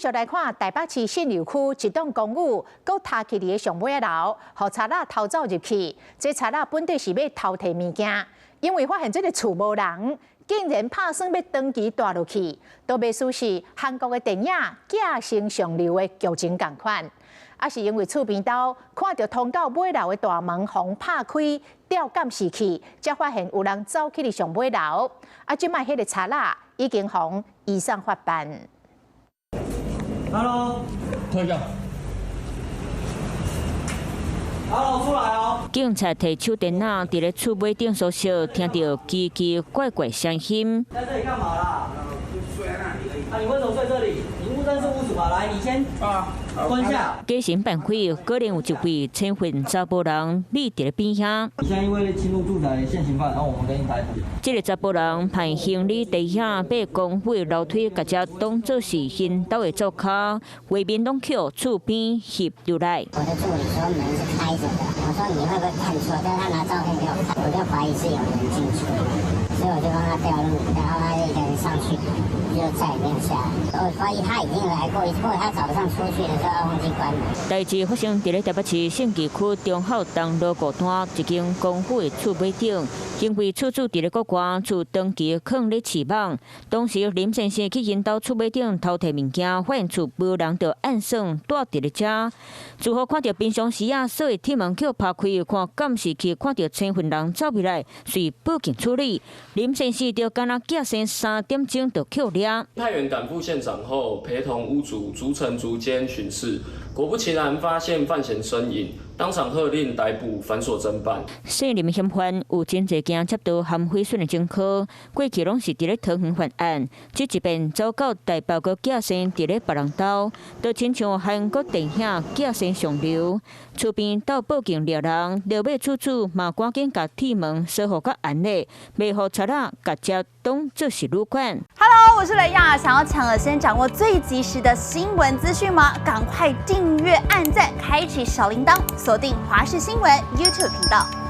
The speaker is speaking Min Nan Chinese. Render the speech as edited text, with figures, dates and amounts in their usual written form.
續來看台北市信義區一棟公寓，閣塌去佇个上尾仔樓，予賊仔偷走入去。這賊仔本底是欲偷提物件，因為發現這个厝無人，竟然拍算欲長期蹛落去。都袂輸是韓國的電影《寄生上流》的劇情仝款。啊，是因為厝邊兜看著通到尾樓的大門予拍開，調監視器，才發現有人走去佇上尾樓。啊，這擺彼个賊仔已經予移送法辦。 Hello，退下。Hello，出來哦！警察提手電腦佇咧厝尾頂搜索，聽著奇奇怪怪聲音。在這裡幹嘛啦？啊，你為什麼睡這裡？你誤認是屋主吧？來，你先蹲下。假神扮鬼，果然有一位千份查埔人匿佇咧邊遐。你現在因為侵入住宅現行犯，然後我們給你逮捕。這个查埔人攀行李地下，爬公寓樓梯，共這當做是𪜶兜的灶跤，畫面攏予厝邊翕入來。我的助理說門是開著的，我說你會不會看錯？但他拿照片給我看，我就懷疑是有人進出，所以我就幫他調錄，然後他一個人上去，就再也沒有下來。我懷疑他已經來過一次，他早上出去的時候忘記關門。代誌發生佇咧台北市信義區忠孝東路五段一間公寓的厝尾頂，因為厝主佇咧國外，厝長期囥咧市網。當時林先生去𪜶兜厝尾頂偷提物件，發現厝無人，就按算蹛佇咧遮。住戶看著平常時仔鎖的鐵門予拍開，看監視器看著青雲人走入來，遂報警處理。林先生就敢若寄生3點鐘就予掠。派員趕赴現場後，陪同屋主逐層逐間巡視，果不其然發現犯嫌身影，當場喝令逮捕，反鎖偵辦。現任嫌犯有真濟件窃盜和毀損的前科，過去攏是佇咧桃園犯案，這一遍走到台北閣寄生佇咧別人兜，就親像韓國電影《寄生上流》。厝邊鬥報警掠人，落尾厝主嘛趕緊共鐵門鎖予較嚴咧，袂予賊仔共這當做是旅館。 Hello，我是雷亞，想要搶先掌握最及時的新聞資訊嗎？趕快訂閱、按讚、開啟小鈴鐺，鎖定華視新聞 YouTube 頻道。